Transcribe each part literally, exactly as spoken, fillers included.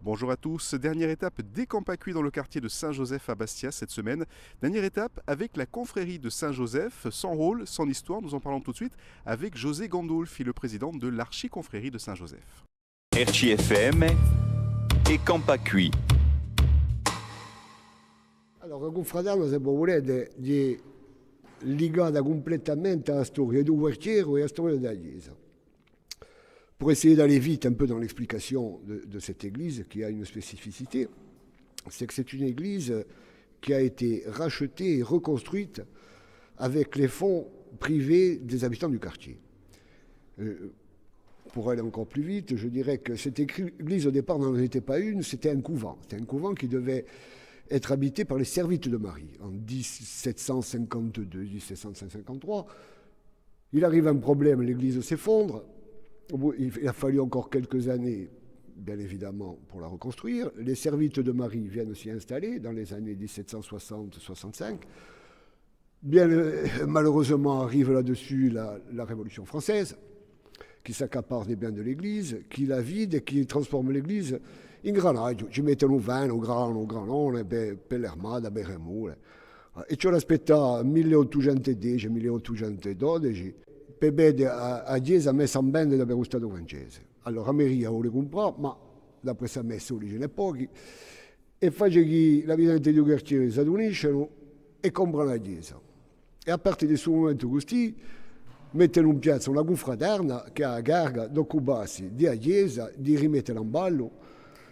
Bonjour à tous. Dernière étape d'È campà quì dans le quartier de Saint-Joseph à Bastia cette semaine. Dernière étape avec la confrérie de Saint-Joseph, son rôle, son histoire. Nous en parlons tout de suite avec José Gandolfi, le président de l'archiconfrérie de Saint-Joseph. R C F M, È campà quì. Allora, a cunfraterna, s'è vo vulete, hè ligata cumplettamente à a storia di u quartieru è à a storia di a chjesa. Pour essayer d'aller vite un peu dans l'explication de, de cette église qui a une spécificité, c'est que c'est une église qui a été rachetée et reconstruite avec les fonds privés des habitants du quartier. Euh, pour aller encore plus vite, je dirais que cette écri- église au départ n'en était pas une, c'était un couvent. C'était un couvent qui devait être habité par les Servites de Marie en dix-sept cent cinquante-deux, dix-sept cent cinquante-trois. Il arrive un problème, l'église s'effondre. Au bout- Il a fallu encore quelques années, bien évidemment, pour la reconstruire. Les Servites de Marie viennent s'y installer dans les années dix-sept cent soixante soixante-cinq. Bien, euh, malheureusement, arrive là-dessus la, la Révolution française, qui s'accapare des biens de l'église, qui la vide et qui transforme l'église in granaghju. Ci mette u vene, u granu, u granone, per, per l'armata, per e mule. È ci vole à aspettà mille ottucentu dece, mille ottucentu dodeci, per vede a, a chjesa messa in vendita per u Statu francese. Allora, a meria a vole cumprà, ma d'après sta messa ci ne hè pochi, è face chì l'abitante di u quartieru s'aduniscenu è compranu a chjesa. È à parte di stu mumentu custì, mettenu in piazza una cunfraterna chì hà a carica d'occupassi di a chjesa, di rimettela in ballu,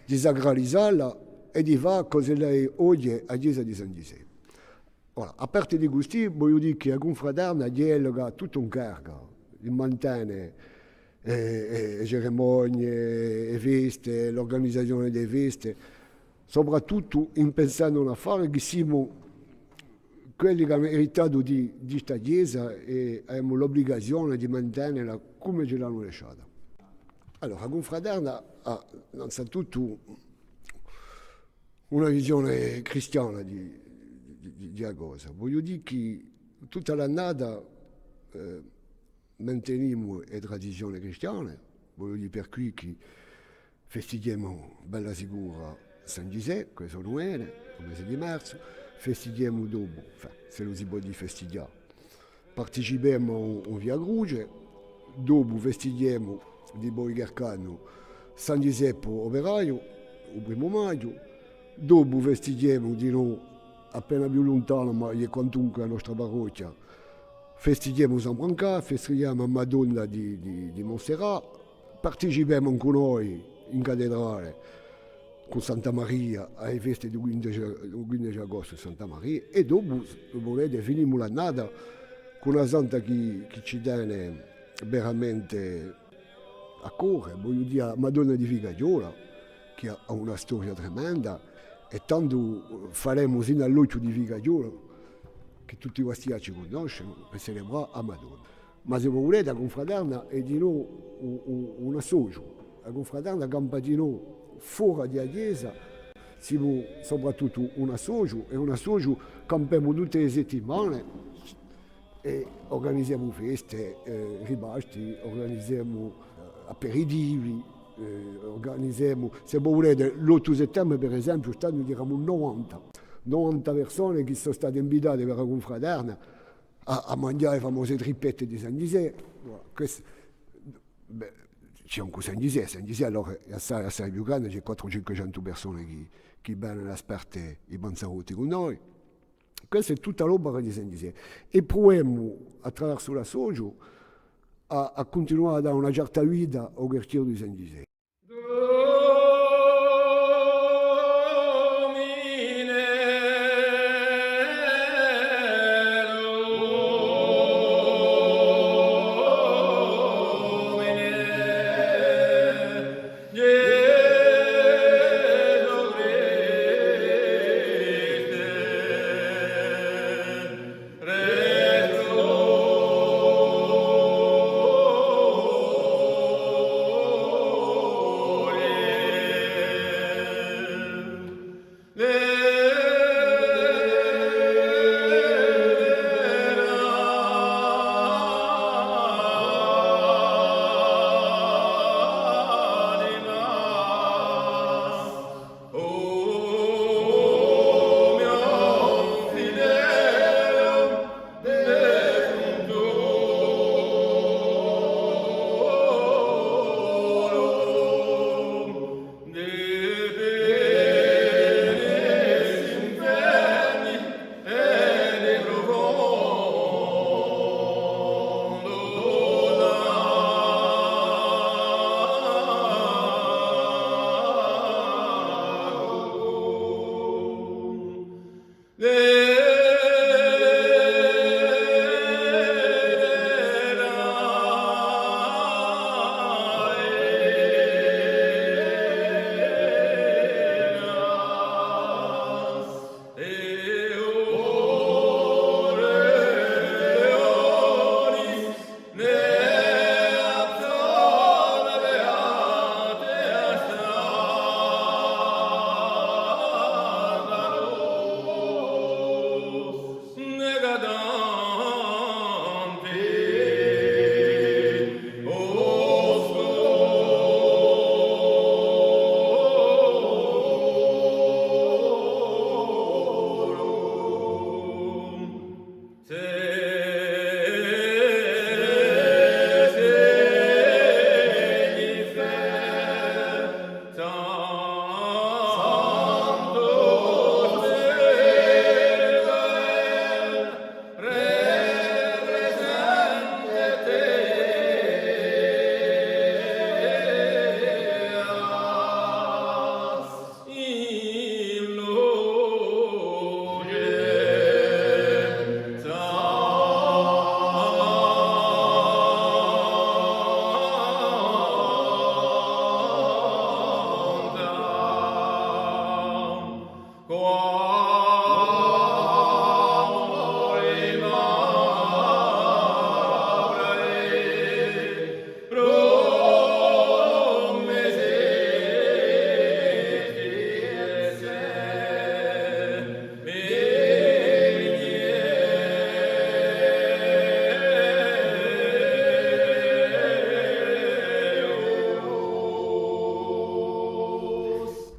di sacralizalla è di fà cosa ch'ella hè oghje a chjesa di San Ghjisè. Ora, à parte di custì, vogliu dì chì a cunfraterna hè ella chì hà tuttu in carica, di mantene e, e, e cerimonie, e feste, l'urganizazione di e feste, soprattuttu in pensendu à un affare chì simu quelli chì anu eritatu di, di sta chjesa è avemu l'obligazione di mantenela cum'è ci l'anu lasciata. Allora, a cunfraterna hà, innanzituttu, una visione cristiana di, di, di, di a cosa. Vogliu dì chì tutta l'annata, eh, mantenimu e tradizione cristiane, vogliu dì per cui chì festighjemu bella sicura San Ghjisè, chì hè u so nuvene, u mese di marzu, festighjemu dopu, enfin, s'ellu si pò dì festighjà, participemu à un, un Via Cruce, dopu festighjemu dipoi qualchì annu San Ghjiseppu Operaiu, u primu maghju, dopu festighjemu dinò, appena più luntanu, ma hè quantunque a nostra parochja, festighjemu San Brancà, festighjemu a Madonna di, di, di Montserrat, participemu ancu noi in cattedrale cù Santa Maria, à e feste di u quindeci, u quindeci agostu Santa Maria, è dopu, s'è vulete, finimu l'annata cù una santa chì, chì ci tene veramente à core, vogliu dì, a Madonna di Ficaghjola, chì hà, hà una storia tremenda, è tandu faremu sinu à l'ochju di Ficaghjola, chì tutti i Bastiacci cunnoscenu, per celebrà a Madonna. Ma s'è vo vulete, a cunfraterna hè dinò un, un, un associu. A cunfraterna campa dinò fora di a chjesa, simu soprattuttu un associu, è un associu campemu tutte e settimane è urganizemu feste, eh, ripasti, urganizemu, eh, aperitivi, eh, urganizemu, s'è vo vulete, l'ottu settembre, per esempiu, st'annu eramu novanta, novanta persone chì sò state invitate per a cunfraterna, à, à manghjà e famose trippette di San Ghjisè. Voilà, questu, bè, ci hè ancu San Ghjisè, San Ghjisè allora hè assai, assai più grande, ci hè quattru, cinquecentu persone chì, chì venenu à sparte i panzarotti cù noi. Questa hè tutta l'opera di San Ghjisè. È pruvemu, à traversu l'associu, à, à cuntinuà à dà una certa vita à u quartieru di San Ghjisè.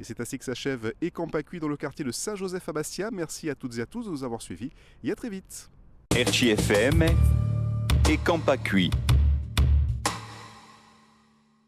Et c'est ainsi que s'achève È campà quì dans le quartier de Saint-Joseph à Bastia. Merci à toutes et à tous de nous avoir suivis et à très vite. R C F M, È campà quì.